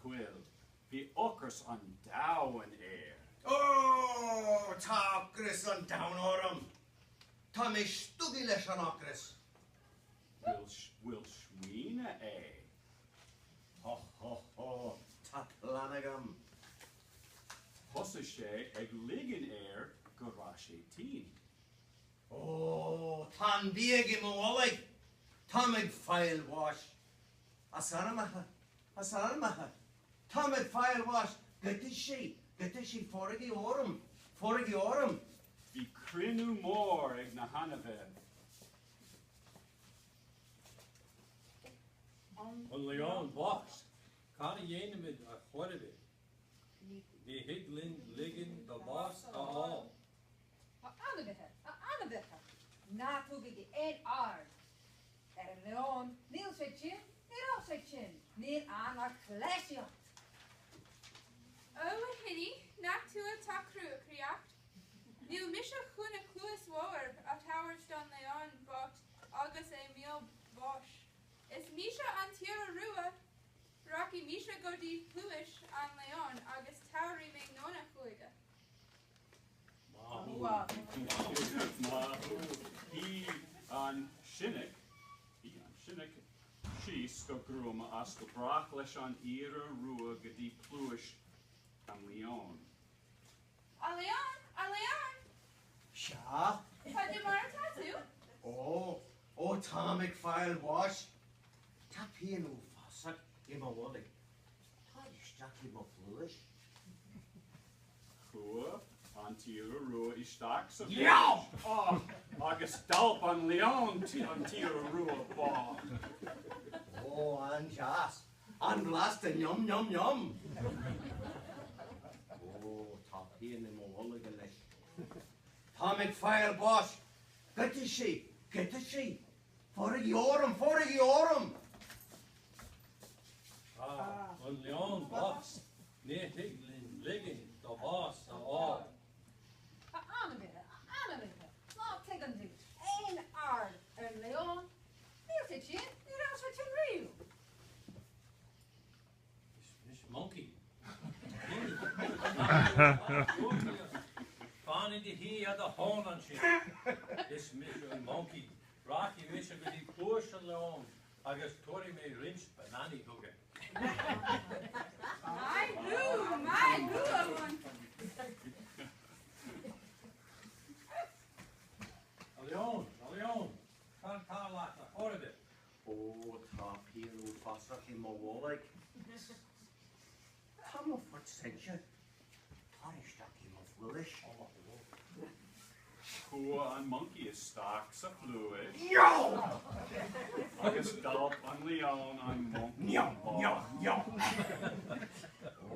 choill. Bhí ocras an domhain air. Ó, tá ocras an domhain orm! Tá mé stugtha leis an ocras. Bhfuil smaoineamh é? Ho ho ho, tá plean agam. Thosaigh sé ag ligean air go raibh sé tinn. Ó, tá an bhiaig i mo bholg! Táim ag fáil bháis. As anamacha, as anamacha. Táim ag fáil bháis. Goitfidh sí, goitfidh sí, fóiraigí orm, fóiraigí orm. Bhí cruinniú mór ag na hainmhithe. An leon bocht, cad a dhéanfaimid ar chor ar bith? Ní thig linn ligean dó bás a fháil. A ainmhithe, a ainmhithe, ná tugaigí aon aird ar an leon, níl sé tinn, ní raibh sé tinn, níl ann ach cleasaíocht. Ó, a hinny, nach tú atá cruachroíoch? Níl mise chun an chluas bhodhar a thabhairt don leon bocht agus é i mbéal báis. Is mise an t-iora rua. Rachaidh mise go dtí pluais an leoin agus tabharfaidh mé nonna chuige. Maith thú. Shuigh an sionnach, shuigh an sionnach síos go gruama as go brách leis an iora rua go dtí pluais an leoin. A leon! A leon! Sea? Cad é mar atá tú? Ó, ó táim ag fáil bháis. Tá pian uafásach i mo bholg. Tar isteach i mo phluais. Chuaigh an t-iora rua isteach sa phluais. Á, agus d'alp an leon an t-iora rua bocht. Ó, an-deas. An-bhlasta, yum yum yum! Ó, tá pian i mo bholg anois. Táim ag fáil báis. Goitfidh sí! Goitfidh sí! Fóiraigí orm! Fóiraigí orm! Ah, an leon bocht, ní thig linn ligean dó bás a fháil. A ainmhithe, a ainmhithe, ná tugaigí aon aird ar an leon, níl sé tinn, ní raibh sé tinn riamh. Is mise Monkey. Fan i do shuí ar do thóin ansin. Is mise an Monkey. Rachaidh mise go dtí pluais an leoin agus tabharfaidh mé roinnt bananaí chuige. Maith thú, maith thú, a Mhonkey. A leoin, a leoin, cad tá leat ar chor ar bith? Ó, tá pian uafásach i mo bholg. Tá mo phort seinnte. Tar isteach i mo phluais. Chuaigh an Monkey isteach sa phluais agus d'alp an leon an Monkey bocht. Ó,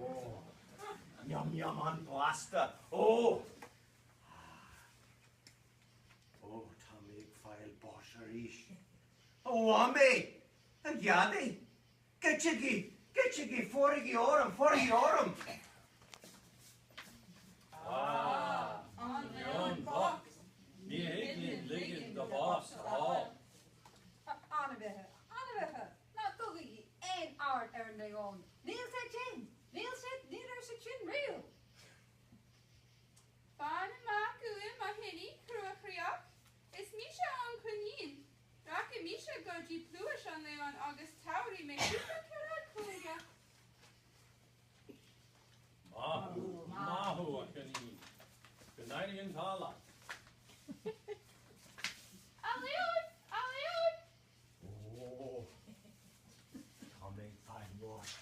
yum yum an-bhlasta. Ó! Ó, tá mé ag fáil báis arís. A Mhamaí! A Dhaidí! Goitsigí! Goitsigí! Fóiraigí orm! Fóiraigí orm! Ah! An leon bocht! Ní thig linn ligean dó bás a fháil. A ainmhithe! A ainmhithe! Ná tugaigí aon aird ar an leon! Níl sé tinn! Níl sé, ní raibh sé tinn riamh! Fan amach uaim, a hinny chruachroíoch. Is mise an coinín. Rachaidh mise go dtí pluais an leoin agus tabharfaidh mé cúpla carad chuige. Maith thú, maith thú, a choinín. Go n-éirí an t-ádh leat. A leoin! A leoin! Ó, tá mé ag fáil bháis.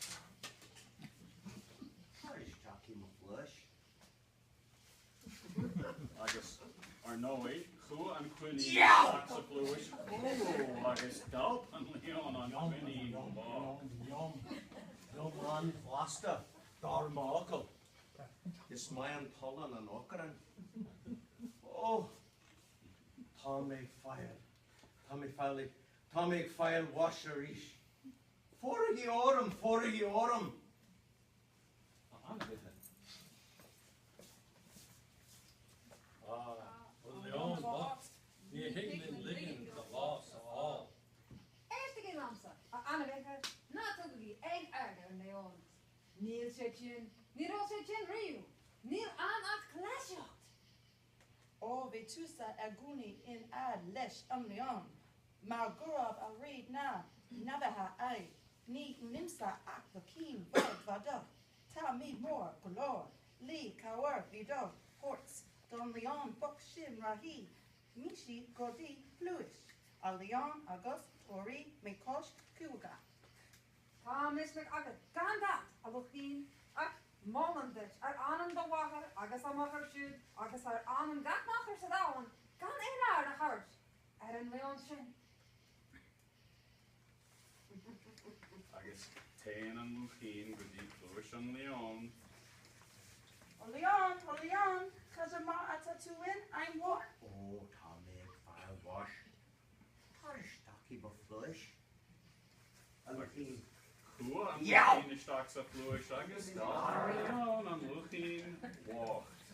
Tar isteach i mo phluais. Agus, ar ndóigh, chuaigh an coinín isteach sa phluais, ó, agus d'alp an leon an coinín bocht. Yum, yum an-bhlasta, dar m'fhocal. Is maith an t-olann an ochran. Ó, tá mé ag fáil, tá mé fáil, tá mé ag fáil bháis arís. Fóiraigí orm, fóiraigí orm! A ainmhithe. Ah, an leon bocht, ní thig linn ligean dó bás a fháil. Éistigí liomsa, a ainmhithe, ná tugaigí aon aird ar an leon. Níl sé tinn, ní raibh sé tinn riamh, níl ann ach cleasaíocht! Ó bhí tusa i gcónaí in éad leis an leon, mar gurab a rí na n-ainmhithe é, ní fhuilimse ach luichín bheag bhradach, tá mé mór go leor le cabhair do thabhairt don leon bocht sin rachaidh mise go dtí pluais an leoin agus tabharfaidh mé cois chuige. Tá misneach agat gan dabht, a luichín, ach molaim duit ar anam do mháthar agus a máthar siúd agus ar anam gach máthar sa domhan gan aon aird a thabhairt ar an leon sin. Agus téann an luichín go dtí pluais an leoin. A leon, a leon, cad é mar atá tú in am mhór? Ó, tá mé ag fáil bháis. Tar isteach i mo phluais, a luichín. Chuaigh an luichín isteach sa phluais agus d'fhág an leon an luichín bocht.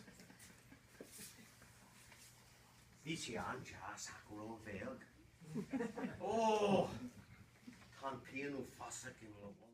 Bhí sí an-deas ach ró-bheag. Ó! Tá an pian uafásach i mo bholg.